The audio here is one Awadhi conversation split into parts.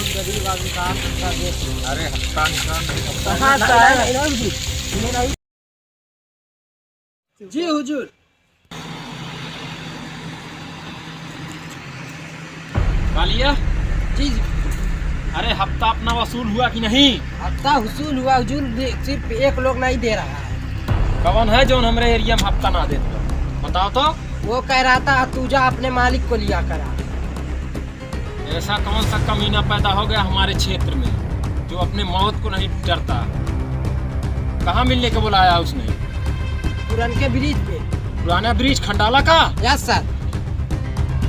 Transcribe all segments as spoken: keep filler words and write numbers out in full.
गरीब आदमी का हफ्ता दे। अरे, हफ्ता निकाल, हफ्ता हाँ, निकाल। सर। जी हुजूर। कालिया? जी, जी। अरे, हफ्ता अपना वसूल हुआ कि नहीं? हफ्ता वसूल हुआ हुजूर, दे-, सिर्फ एक लोग नहीं दे रहा है। कौन है जो हमरे एरिया में हफ्ता ना देत बा? बताओ तो। वो कह रहा था, "तू जा अपने मालिक को लिया करा।" ऐसा कौन सा कमीना पैदा हो गया हमारे क्षेत्र में जो अपने मौत को नहीं डरता? कहाँ मिलने को बुलाया उसने? पुरनके ब्रिज पे। पुराना ब्रिज खंडाला का? यस सर।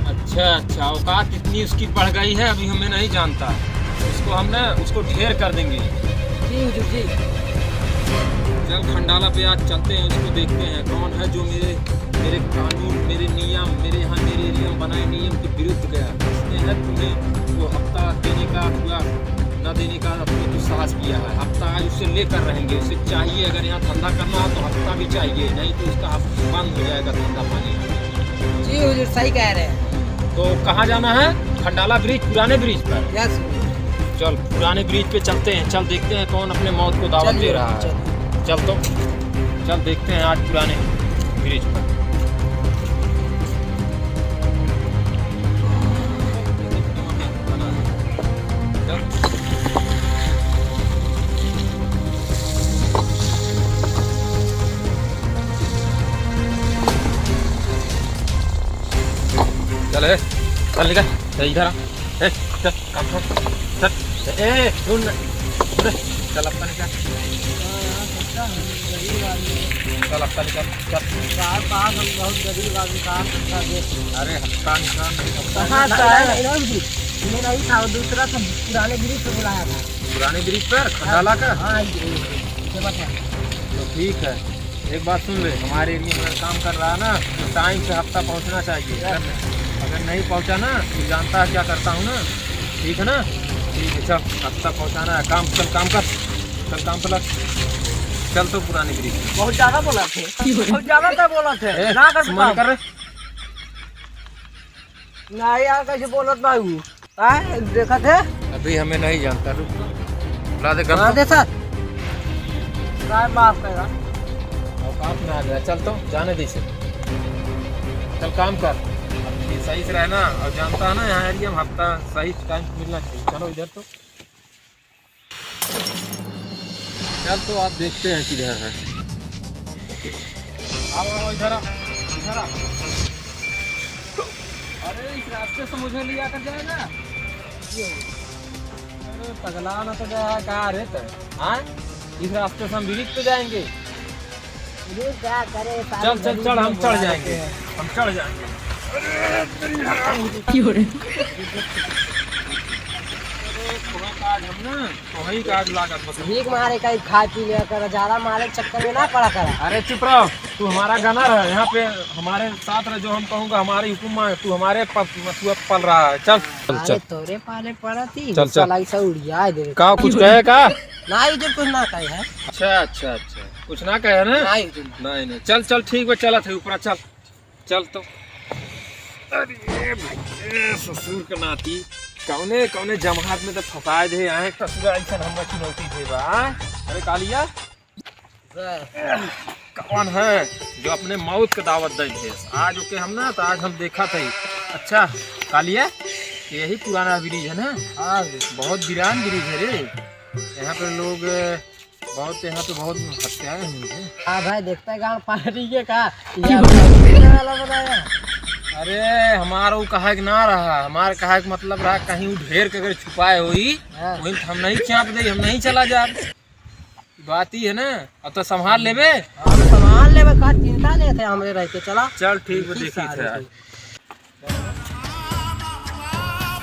अच्छा, अच्छा, औकात इतनी उसकी बढ़ गई है, अभी हमें नहीं जानता। उसको हमने, उसको ढेर कर देंगे। जी हुजूर जी। चल खंडाला पे आज चलते हैं, उसको देखते हैं कौन है जो मेरे, मेरे कानून, मेरे नियम, मेरे यहाँ, मेरे एरिया में बनाए नियम के विरुद्ध गया। किसने है तुम्हें वो हफ्ता देने का, पूरा न देने का अपने दुस्साहस किया है? हफ्ता आज उससे लेकर रहेंगे, उसे चाहिए, अगर यहाँ धंधा करना हो तो हफ्ता भी चाहिए, नहीं तो उसका हफ-, बंद हो जाएगा धंधा पानी। जी हुजूर, सही कह रहे हैं। तो कहाँ जाना है? खंडाला ब्रिज, पुराने ब्रिज पर। यस। चल, पुराने ब्रिज पे चलते हैं, चल देखते हैं कौन अपने मौत को दावत चलिए, दे रहा है। चलिए। चल तो, चल देखते हैं आज पुराने ब्रिज पर। चल। चल, ए, चल निकल, ए, इधर आ। ए, चल, काम कर। चल, ए, सुन ना। अरे, चल, हफ्ता निकाल। चल, हफ्ता निकाल, चल। साहब, साहब, हम बहुत गरीब आदमी, साहब, हफ्ता दे। अरे, हफ्ता निकाल, हफ्ता कहाँ निकाल। साहब? नहीं, नहीं, नहीं, ये नहीं था, वो दूसरा था, पुराने ब्रिज पे बुलाया था। पुराने ब्रिज पर, खंडाला का? हाँ, ये, ये, ये बात है। तो ठीक है। एक बात सुन ले, हमारे एरिया में अगर काम कर रहा है ना, तो टाइम से हफ्ता पहुंचना चाहिए। अगर, अगर नहीं पहुंचा ना, तो जानता है क्या करता हूँ ना। ठीक है ना? ठीक है, चल, हफ्ता पहुंचाना है। काम, चल, काम कर। चल, काम पर लग। चल तो पुरानी ब्रिज। बहुत ज्यादा बोला थे। बहुत ज्यादा तो बोला थे। ए, ना कर सुमन काम। कर रे। नहीं यार, कैसे बोलत बा ऊ? आय, देखत है? अभी हमें नहीं जानता, रुक तो। बुला दे, कर हाँ, तो। दे सर। काय माफ करा। औकात में आ गया, चल तो, जाने दे इसे। चल काम कर। अब ये सही से रहना, और जानता है ना, यहाँ एरिया में हफ्ता सही टाइम मिलना चाहिए। चलो इधर तो। चल तो आप देखते हैं किधर है। आओ, आओ, इधर आ, इधर आ। अरे, इस रास्ते से मुझे ले आकर जाएगा? अरे, पगला ना तो गया है, कहाँ रे तू? हाँ? इस रास्ते से हम ब्रिज पे जाएंगे। रुक जा, करे, सारे चल, चल, गरीब चढ़, हम लोग चढ़ बुला जाएंगे। लेते हैं। हम चढ़ जाएंगे। अरे, तेरी हराम। क्यों रे? अरे, थोड़ा काज हम ना, तो वही काज लागत बस। भीख मारे का ही खाए पी लिया कर, ज्यादा मारे के चक्कर में ना पड़ा कर। अरे, चुप रहो, तू हमारा गनर है, यहाँ पे हमारे साथ रह, जो हम कहूँगा हमारी हुकुम में, तू हमारे प-, मतलब पल रहा है। चल, चल, अरे, चल। तोरे पाले पड़ा थी, चल, चल। साला ऐसा उड़िया दे। का कुछ कहे का? ना, ये जो कुछ ना कहे है। अच्छा, अच्छा, अच्छा। कुछ ना कहे ना? नहीं, कुछ ना। नहीं, नहीं। चल, चल, ठीक बा, चलत है ऊपर, चल। चल तो। अरे भाई, ए ससुर के नाती, कौने, कौने जमात में तो फंसाए दे, आए ससुरा ऐसन हमरा चुनौती दे बा, हाँ? अरे कालिया? सर। कौन है जो अपने मौत के दावत दे दे? आज ओके हम ना, तो आज हम देखा थे। अच्छा, कालिया, यही पुराना ब्रिज है ना? हाँ। बहुत वीरान ब्रिज है रे। यहाँ पे लोग बहुत, यहाँ पे बहुत हत्याएं हुई हैं। हाँ भाई, देखता है गाँव पार्टी के का, ये वाला बनाया। अरे, हमारा वो कहे के ना रहा, हमारा कहे के मतलब रहा, कहीं वो ढेर के अगर छुपाए होई, हाँ। वहीं हम नहीं चाप दे, हम नहीं चला जाब। बात ही है ना, अब तो संभाल लेबे। हाँ, तो संभाल लेबे, का चिंता लेते हमरे रह के, चला। चल, ठीक बा, देखी देखी थे आज।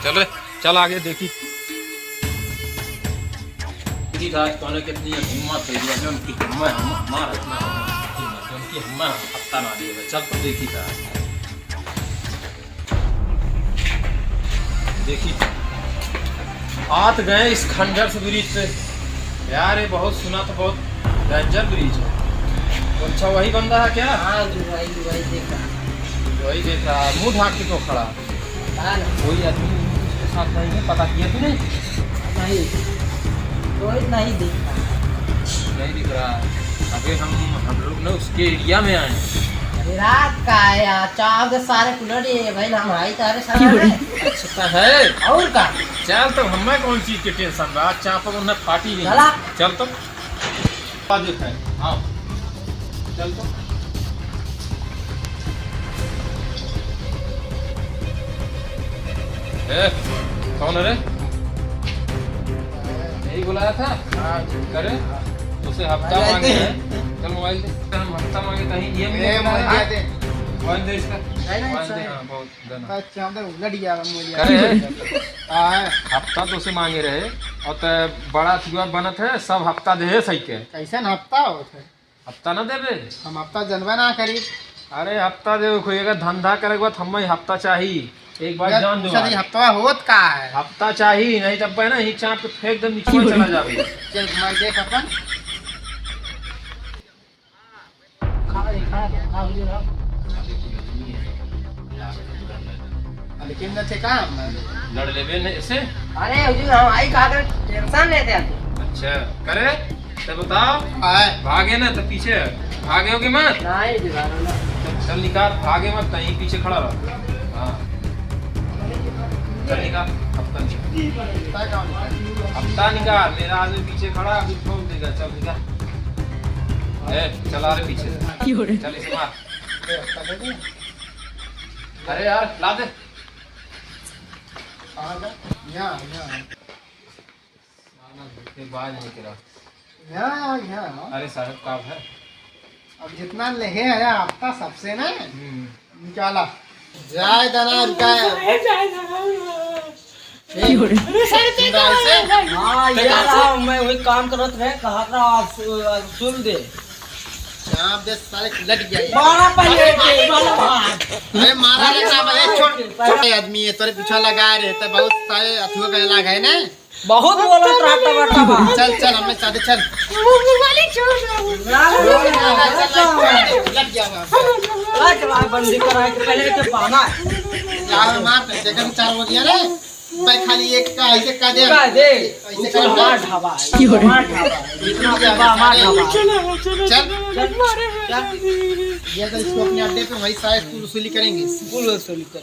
चल रे, चल आगे देखी। देखी था आज कौने कितनी हिम्मत है, ये जो उनकी हिम्मत हम, हमार इतना हिम्मत, जो उनकी हिम्मत हम पत्ता ना दिए। चल तो देखी था। देखी, आत गए इस खंडर से ब्रिज पे। यार, ये बहुत सुना तो बहुत डेंजर ब्रिज है। तो अच्छा, वही बंदा है क्या? हाँ, जो वही, वही देख रहा। वही देख रहा है। मुंह ढाक के क्यों खड़ा? पता नहीं। कोई आदमी उसके साथ नहीं है, पता किया तूने? नहीं, कोई नहीं दिख रहा। नहीं दिख रहा। अबे हम, हम लोग ना उसके एरिया में आए। अरे रात का है यार, चाप के सारे कुलर ये भाई, हम आई तो अरे सारे। अच्छा तो है। और का? चल तो हमें कौन चीज के टेंशन बा, चाप को ना पार्टी नहीं। चला। चल तो। हाँ। चल तो। ए, कौन है रे? यही बुलाया था? हाँ। करे? उसे हफ्ता अरे, मांगे दे। हैं। चल मोबाइल दे। हम हफ्ता मांगे तो ही ईएमआई ए, मोबाइल दे। मोबाइल दे इसका। नहीं, नहीं, मोबाइल दे, सर। हाँ, बहुत देना। अच्छा, हम तो उलट गया, हम बोलिए। करे? हाँ। हफ्ता तो उसे मांगे रहे, और तो बड़ा अथुआ बनत है, सब हफ्ता दे है सही के। कैसन हफ्ता होत है? हफ्ता ना देबे? हम हफ्ता जनबे ना करी। अरे हफ्ता देबे, कोई अगर धंधा करे के बाद हमें हफ्ता चाही। एक बात यार, जान जो पूछा आज। नहीं, हफ्ता होत का है? हफ्ता चाही, नहीं तब है ना, ही चाप के फेंक दे, नीचे चला जाबे। चल, घुमा के देख अपन। खा ले, खा ले, खा ले, खा। लेकिन न थे काम। लड़ लेबे ने ऐसे? अरे हुजूर, हम आई कहा कर टेंशन लेते हैं। अच्छा, करे? तो बताओ। आए। भागे ना तो पीछे। भागे हो कि मत? नहीं, दीवाना ना। चल, चल निकाल, भागे मत, कहीं पीछे खड़ा रहो। हाँ। चल निकाल, हफ्ता निकाल। हफ्ता निकाल, मेरा आदमी पीछे खड़ा, अभी ठोक देगा, चल निकाल। ए, चला रे पीछे। क्यों रे? चल इसे मार। अरे यार, ला दे। कहाँ का? यहाँ, यहाँ। साला, ये बाज नहीं करा। यहाँ, यहाँ। अरे साहब, का है? अब जितना लेहे आया हफ्ता सबसे ना, हम्म। निकाला। जाए दाना रुका है। जाए, जाए दाना। अरे सर, के सुन रहा है? हाँ, ये रहा, मैं वही काम करत रहे, कहा था, आप सु-, आप सुन दे। चाप दे साले, लट गया ये। मारा पहले के, मारा मार। अरे मारा रे साहब, ए छोड़, छोटे आदमी है, तोरे पीछा लगा रहे, तो बहुत सारे अथुआ का इलाज है ना। बहुत बोलत रहता बेटा बा। चल, चल, हमें साथे चल। लट गया बा। चला, चला, बंदी कराए के पहले के बहाना है। यार मार दे, देखा तो चार हो गया रे। भाई खाली एक का ऐसे का दे। का दे? ऐसे कर दे। हमार ढाबा है। क्यों रे? हमार ढाबा है। इतना बा हमार ढाबा है। चलो, चलो, चल। चलो, चल। मारे चल। ये तो इसको अपने अड्डे पे वही सारे वसूली करेंगे। कुल वसूली कर।